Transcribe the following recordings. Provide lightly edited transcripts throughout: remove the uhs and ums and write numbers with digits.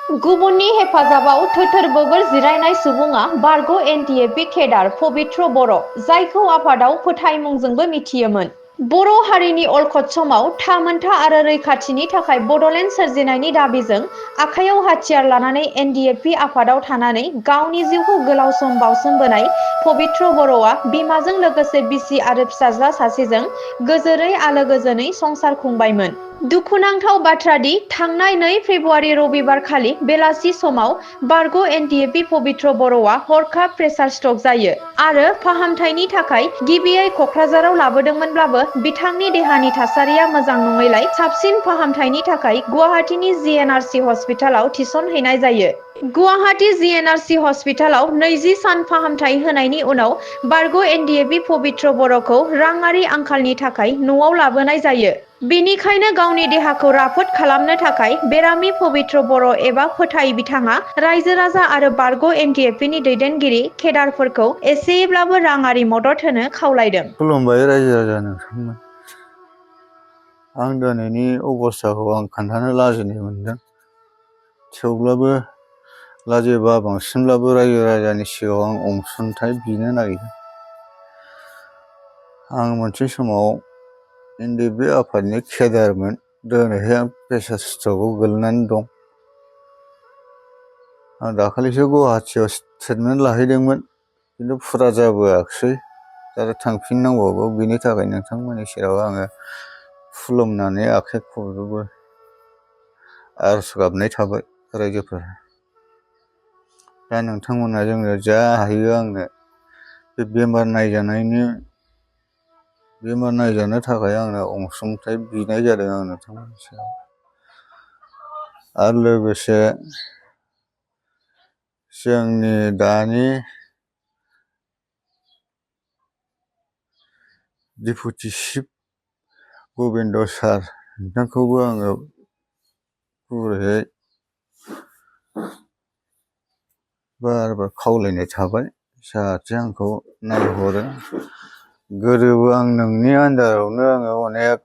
गुबुननि हेफाजाबाव थोथोर बोगोर जिरायनाय सुबुङा बारग' एनडिएफबि केडार पबित्र बर', जायखौ आफादाव फोथाय मुंजोंबो मिथियोमोन। बर' हारिनि अलखद समाव थामोनथा आरो रैखाथिनि थाखाय बड'लेण्ड सोरजिनायनि दाबिजों आखायाव हाथियार लानानै एनडिएफबि आफादाव थानानै गावनि जिउखौ गोलाव सम बाउसोमबोनाय पबित्र बर'आ बिमाजों लोगोसे बिसि आरो फिसाज्ला सासेजों गोजोरै आलो गोजोनै संसार खुंबायमोन। दुखुनांथाव बाथ्रादि थांनाय 2 फेब्रुवारि रबिबार खालि बेलासि समाव बारग' एनडिएफबि पबित्र बर'आ हरखाब प्रेसार स्ट्रक जायो आरो फाहामथायनि थाखाय गिबियै क'क्राझाराव लाबोदोंमोनब्लाबो बिथांनि देहानि थासारिया मोजां नङैलाय साबसिन फाहामथायनि थाखाय गुवाहाटीनि जिएनआरसि हस्पिटालाव थिसनहैनाय जायो। गुवाहाटी जिएनआरसि हस्पिटालाव 20 सान फाहामथाय होनायनि उनाव बारग' एनडिएफबि पबित्र बर'खौ राङारि आंखालनि थाखाय न'आव लाबोनाय जायो। बेनिखायनो गावनि देहाखौ राफोद खालामनो थाखाय बेरामि पबित्र बर' एबा फोथाय बिथाङा रायजो राजा आरो बारग' एनडिएफबिनि दैदेनगिरि केडारफोरखौ एसेब्लाबो राङारि मदद होनो खावलायदों। खुलुमबाय रायजो राजा नोंथांमोन। आं दिनैनि अबस्थाखौ आं खोन्थानो लाजिनाय मोनदों। थेवब्लाबो लाजिबा बांसिनब्लाबो रायजो राजानि सिगाङाव आं अनसुंथाइ बिनो नागिरदों। आं मोनसे समाव एनडिएफबि आफादनि केडारमोन। दिनैहाय आं प्रेसार स्ट्रकआव गोलैनानै दं। आं दाखालिसो गुवाहाटीयाव ट्रिटमेन्ट लाहैदोंमोन, खिन्थु फुरा जाबोआखिसै। आरो थांफिननांगौबो। बेनि थाखाय नोंथांमोननि सेराव आङो खुलुमनानै आखाइ खबजोबो आरज गाबनाय थाबाय रायजोफोर। दा नोंथांमोना जोंनो जा हायो आंनो बे बेमार नायजानो थाखाय आंनो अनसुंथाइ बिनाय जादों आं नोंथांमोननि सेराव। आरो लोगोसे जोंनि दानि डेपुटि चिफ गबिन्द सार बिथांखौबो आङो गुरैयै बार बार खावलायनाय थाबाय, जाहाथे आंखौ नायहरो। गोदोबो आं नोंनि आन्दारावनो आङो अनेक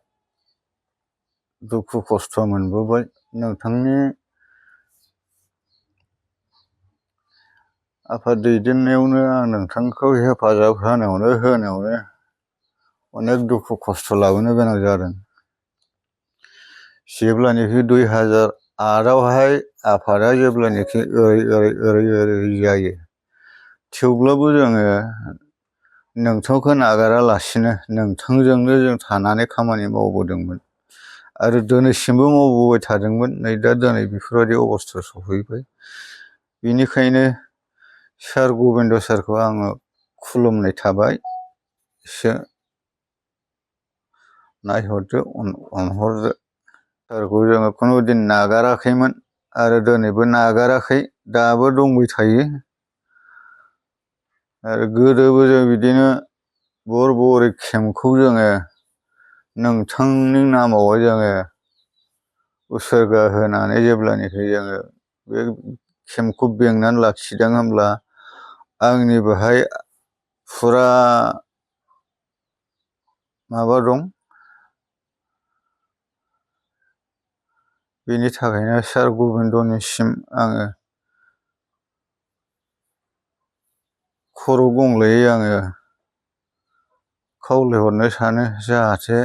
दुखु खस्थ' मोनबोबाय। नोंथांनि आफाद दैदेननायावनो आं नोंथांखौ हेफाजाब होनायावनो अनेक दुखु खस्थ' लाबोनो गोनां जादों। जेब्लानोखि 2008आवहाय आफादा जेब्लानोखि ओरै जायो, थेवब्लाबो जोङो नोंथांखौ नागारालासिनो नोंथांजोंनो जों थानानै खामानि मावबोदोंमोन आरो दिनैसिमबो मावबोबाय थादोंमोन। नै दा दिनै बेफोरबायदि अबस्था सफैबाय। बेनिखायनो सार गबिन्द सारखौ आङो खुलुमनाय थाबाय। एसे नायहरदो, अनहरदो। सारखौ जोङो खुनु दिन नागाराखैमोन आरो दिनैबो नागाराखै, दाबो दंबाय थायो। आरो गोदोबो जों बिदिनो बरबरि केम्पखौ जोङो नोंथांनि नामावहाय जोङो उसुर्गा होनानै जेब्लानोखि जोङो बे केम्पखौ बेंनानै लाखिदों, होमब्ला आंनि बेहाय फुरा माबा दं। बेनि थाखायनो सार गबिन्दनिसिम आङो खर' गंग्लायै आङो खावलायहरनो सानो, जाहाथे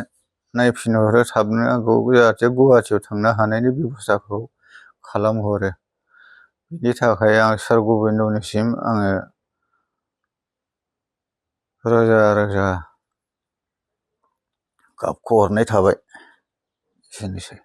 नायफिनहरो थाबनो आंखौ, जाहाथे गुवाहाटीयाव थांनो हानायनि बेब'स्थाखौ खालामहरो। बिनि थाखाय आं सार गबिन्दनिसिम आङो रोजा रोजा गाबख'हरनाय थाबाय। एसेनोसै।